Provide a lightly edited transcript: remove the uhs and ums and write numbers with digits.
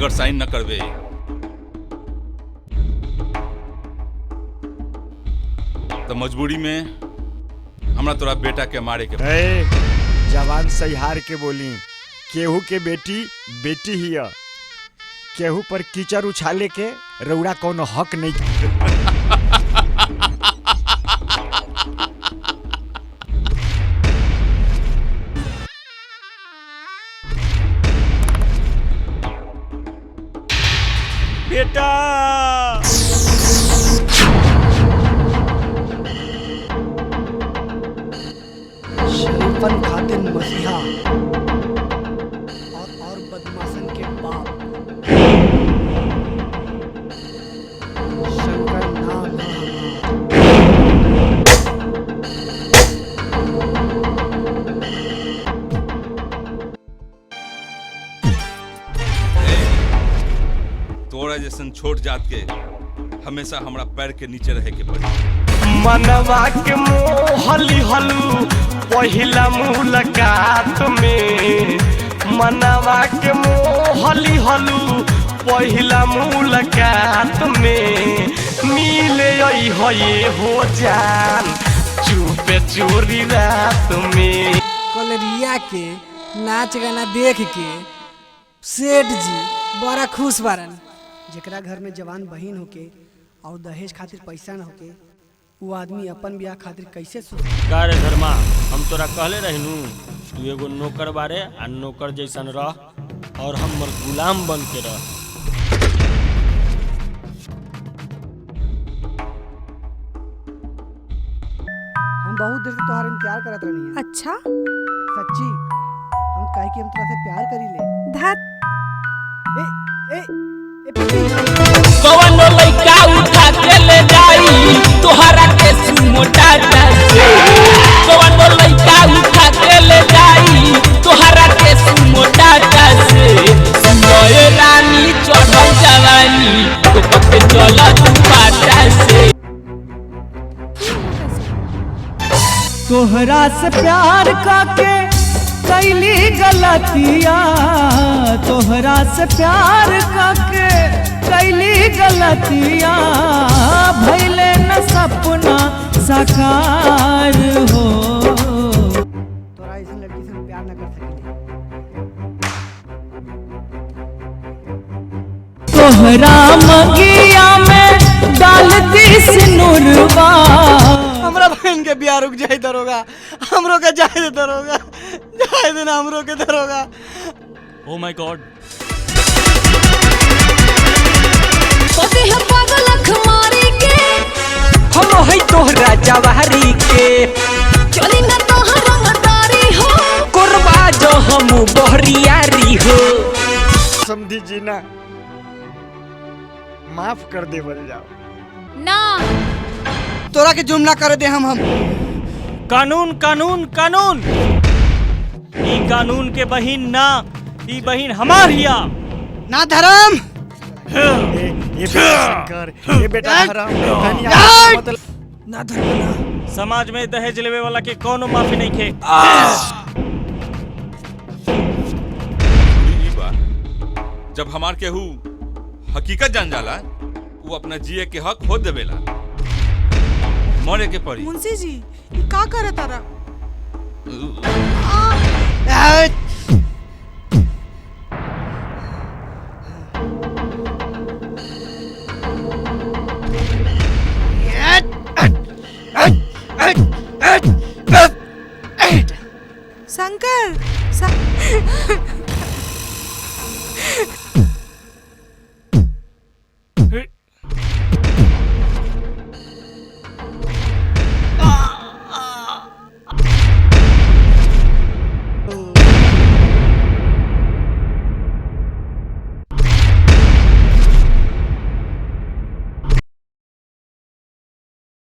अगर साइन न करबे तो मजबूरी में हमरा तोरा बेटा के मारे के ए, जवान सहिहार के बोली, केहू के बेटी बेटी हिय, केहू पर कीचड़ उछाले के रउरा कोनो हक नहीं। बेटा शरीफन खातिर मसीहा और बदमाशन के बाप शंकर नाम है हमार। तोरा जैसन छोट जात के हमेशा हमरा पैर के नीचे रहे के पड़ी। मनवा के मोहली हलू पहिला मुलाकात में, मनवा के मोहली हलू पहिला मुलाकात में, मिले ये हो जान चुपे चोरी रात में। कलरिया के नाच गाना देख के सेठ जी बड़ा खुश बारन। जेकरा घर में जवान बहिन होके और दहेज खातिर पैसा न होके, वो आदमी अपन ब्याह खातिर कैसे सोच। का रे धर्मा, हम तोरा कहले रहिनू तू एगो नौकर बारे आ नौकर जैसन रह और हमर गुलाम बन के रह। हम बहुत देर से तोहार इंतजार करत रहनी है। अच्छा सच्ची, हम काहे कि हम तोरा से प्यार करी ले। धत ए ए ए पिटी। कवनो लइका उठा के ले जाई तोहरा के सुमोटा से, कवनो लइका उठा के ले जाई तोहरा के सुमोटा से, सुनोए रानी चढ़ल जवानी तो पक चल तू पाटा से। तोहरा से प्यार काके कैली गलतिया, तोहरा से प्यार काके कैली गलतिया, भैले न सपना साकार हो। तोरा ऐसी लड़की से हम प्यार न कर सकेले। तोहरा मगिया में डाल दी सिनुरवा। हमरा बहन के बियाह रुक जाए दरोगा, हमरो के जाए दे दरोगा, जाए देना हमरो के दरोगा। ओ my God. हम है तोहरा जवारी के चली ना तोहर रंगदारी हो, कोरबा जो हम बहरियारी हो। समझी जी ना, माफ कर दे बल जाओ ना तोरा के जुर्म ना करे दे हम। कानून कानून कानून, ई कानून के बहिन ना, ई बहिन हमार हिया ना धर्म। ए, ये बेटा शंकर, ये बेटा हराम, कन्या मतलब ना धर्म ना। समाज में दहेज लेवे वाला के कोनो माफी नहीं खे। ई बा, जब हमार केहू हकीकत जान जाला वो अपना जिए के हक हो देवेला, मरे के पड़ी। मुंशी जी, ई का करत तारा?